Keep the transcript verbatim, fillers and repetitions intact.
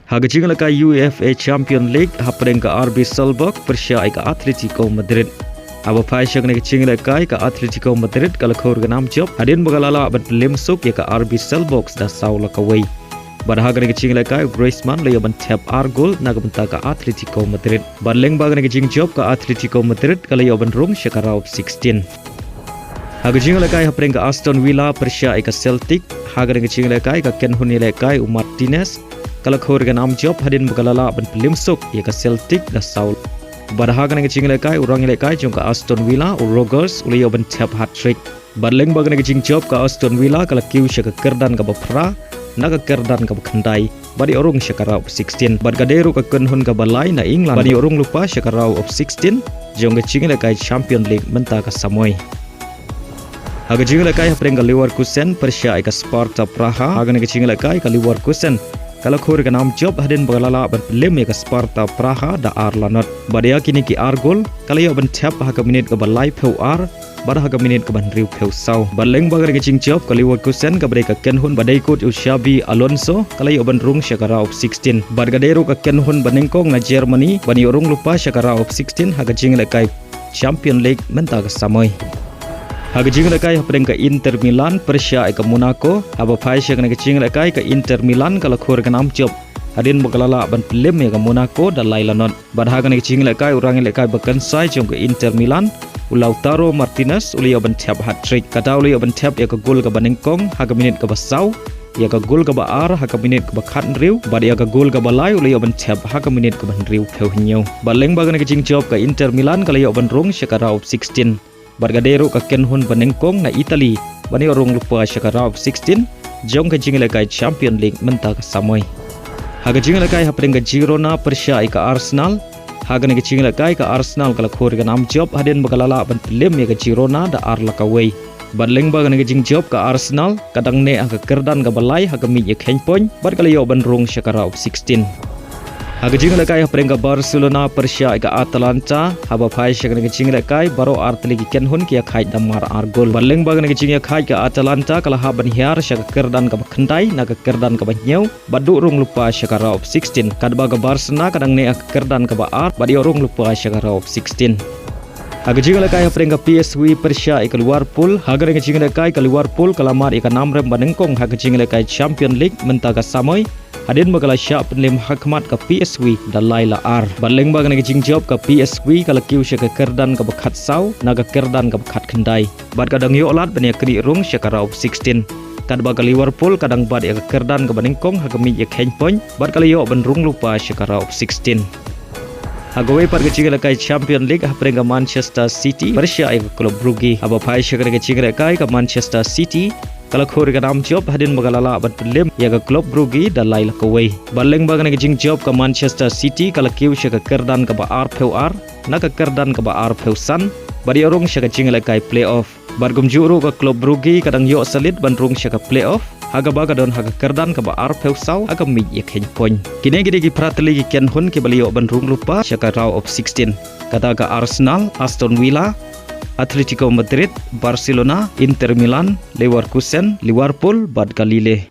Ha ka jingïalehkai UEFA Champion League, hapdeng ka R B Salzburg pyrshah ïa ka Atletico Madrid. Haba phai sha kane ka jingïalehkai, ka Atletico Madrid ka la khur ka nam jop hadien ba ka la lah ban pynlem suk ïa ka R B Salzburg da saw la kawei. Bad ha kane ka jingïalehkai, u Griezmann u la ïoh ban thep ar gol na ka bynta ka Atletico Madrid. Bad lyngba kane ka jingjop, ka Atletico Madrid ka la ïoh ban rung sha ka round of sixteen. Ha ka jingïalehkai hapdeng ka Aston Villa pyrshah ïa ka Celtic, ha kane ka jingïalehkai, ka kynhun ïalehkai u Martinez ka la khur ka nam jop hadien ba ka la lah ban pynlem suk ïa ka Celtic da saw. Bad ha kane ka jingïalehkai, u rangïalehkai jong ka Aston Villa, u Rodgers, u la ïoh ban thep hat-trick. Bad lyngba kane ka jingjop, ka Aston Villa ka la kiew sha ka kyrdan kaba phra na ka kyrdan kaba khyndai bad ïoh rung sha ka round of sixteen. Bad ka dei ruh ka kynhun kaba lai na England ban ïoh rung lypa sha ka round of sixteen jong ka jingïalehkai Champion League mynta ka samoi. Ha ka jingïalehkai hapdeng ka Leverkusen pyrshah ïa ka Sparta Praha, ha kane ka jingïalehkai, ka Leverkusen ka la khur ka nam jop hadien ba ka la lah ban pynlem ïa ka Sparta Praha da ar la not. Bad ïa kine ki ar gol ka la ïoh ban thep ha ka minit kaba laiphew ar bad ha ka minit kaba hynriewphew saw. Bad lyngba kane ka jingjop, ka Leverkusen kaba dei ka kynhun ba dei coach u Xabi Alonso ka la ïoh ban rung sha ka round of sixteen. Bad ka dei ruh ka kynhun ba nyngkong na Germany ban ïoh rung lypa sha ka round of sixteen ha ka jingïalehkai Champion League mynta ka samoi. Ha ka jingïalehkai hapdeng ka Inter Milan pyrshah ïa ka Monaco, haba phai sha kane ka jingïalehkai, ka Inter Milan ka la khur ka nam jop hadien ba ka la lah ban pynlem ïa ka Monaco da lai la not. Bad ha kane ka jingïalehkai, u rangïalehkai ba kynsai jong ka Inter Milan, u Lautaro Martinez, u la ïoh ban thep hat-trick. Kata u la ïoh ban thep ïa ka gol kaba nyngkong ha ka minit kaba saw, ïa ka gol kaba ar ha ka minit kaba khathynriew, bad ïa ka gol kaba lai u la ïoh ban thep ha ka minit kaba hynriewphew hynñiew. Bad lyngba kane ka jingjop, ka Inter Milan ka la ïoh ban rung sha ka round of sixteen. Bad ka dei ruh ka kynhun ba nyngkong na Italy ban ïoh rung lypa sha ka round of sixteen jong ka jingïalehkai Champion League mynta ka samoi. Ha ka jingïalehkai hapdeng ka Girona pyrshah ïa ka Arsenal, ha kane ka jingïalehkai, ka Arsenal ka la khur ka nam jop hadien ba ka la lah ban pynlem ïa ka Girona da ar la kawei. Bad lyngba kane ka jingjop, ka Arsenal ka dang neh ha ka kyrdan kaba lai ha ka miej ïakheiñ point bad ka la ïoh ban rung sha ka round of sixteen. Ha ka jingïalehkai hapdeng ka Barcelona pyrshah ïa ka Atalanta, haba phai sha kane ka jingïalehkai, baroh ar tylli ki kynhun ki ïakhaid da mar ar gol. Bad lyngba kane ka jingïakhaid, ka Atalanta ka la hap ban hiar sha ka kyrdan kaba khyndai na ka kyrdan kaba hynñiew bad duh rung lypa sha ka round of sixteen. Katba ka Barcelona ka dang neh ha ka kyrdan kaba ar bad ïoh rung lypa sha ka round of sixteen. Ha ka jingïalehkai hapdeng ka P S V pyrshah ïa ka Liverpool, ha kane ka jingïalehkai, ka Liverpool ka la mad ïa ka namrem ba nyngkong ha ka jingïalehkai Champion League mynta ka samoi hadien ba ka la shah pynlem ha khmat ka P S V da lai la ar. Bad lyngba kane ka jingjop, ka P S V ka la kiew sha ka kyrdan kaba khatsaw na ka kyrdan kaba khatkhyndai bad ka dang ïoh lad ban ïaknieh rung sha ka round of sixteen. Katba ka Liverpool ka dang bat ïa ka kyrdan kaba nyngkong ha ka miej ïakheiñ point bad ka la ïoh ban rung lypa sha ka round of sixteen. Ha kawei pat ka jingïalehkai Champion League, hapdeng ka Manchester City pyrshah ïa ka Club Brugge, haba phai sha kane ka jingïalehkai, ka Manchester City ka la khur ka nam jop hadien ba ka la lah ban pynlem ïa ka Club Brugge da lai la kawei. Bad lyngba kane ka jingjop, ka Manchester City ka la kiew sha ka kyrdan kaba arphew ar na ka kyrdan kaba arphew san bad ïoh rung sha ka jingïalehkai playoff. Bad kumjuh ruh, ka Club Brugge ka dang ïoh sa leit ban rung sha ka playoff ha kaba ka don ha ka kyrdan kaba arphew saw ha ka miej ïakheiñ point. Kine ki dei ki phra tylli ki kynhun kiba la ïoh ban rung lypa sha ka round of sixteen. Kata ka Arsenal, Aston Villa, Atletico Madrid, Barcelona, Inter Milan, Leverkusen, Liverpool bad ka Lille.